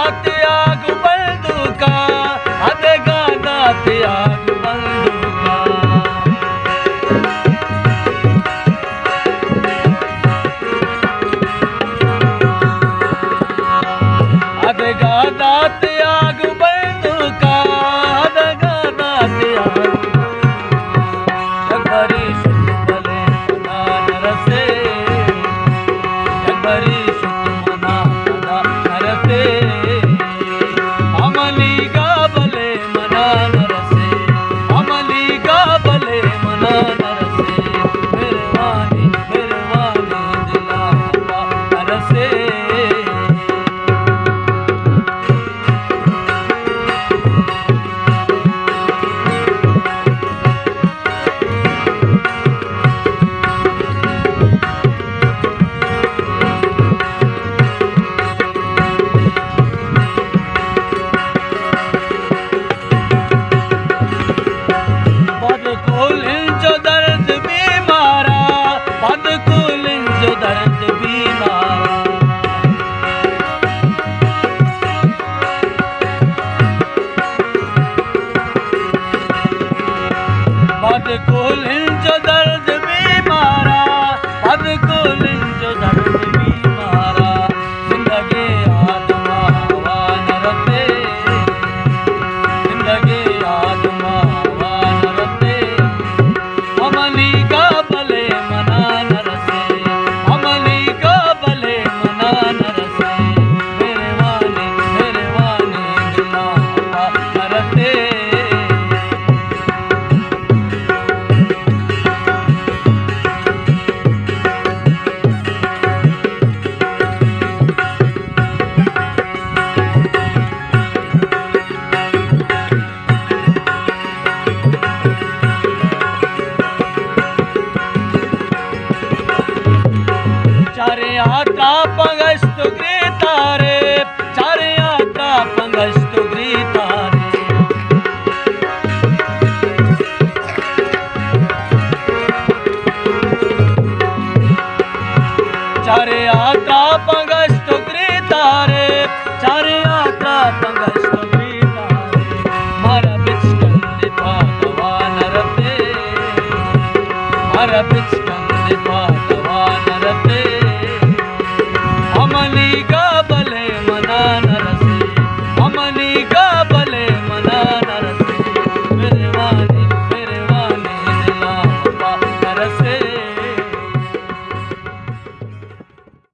دات آگ بندوکا، ادگا دات آگ بندوکا۔ ادگا دات آگ بندوکا، ادگا دات آگ۔ یک بری شت بلے پدا نہ رسے، یک بری شت منا پدا نہ رسے۔ عملی گا بلے منا نہ رسے، عملی گا بلے منا نہ رسے۔ مہروانی، مہروانی دلا پا نہ رسے۔ پد کلیں چو درد بیمارا، پد کلیں چو درد بیمارا۔ پد کلیں چو درد بیمارا، پد کلیں چو درد بیمارا۔ زندگی آدما وان رتے، زندگی آدما وان رتے۔ عملی گا بلے منا نہ رسے، عملی گا بلے منا نہ رسے۔ مہروانی، مہروانی دلا پا نہ رسے۔ چاریں آترا پنگشت گریتارے، چاریں آترا پنگشت گریتارے۔ چاریں آترا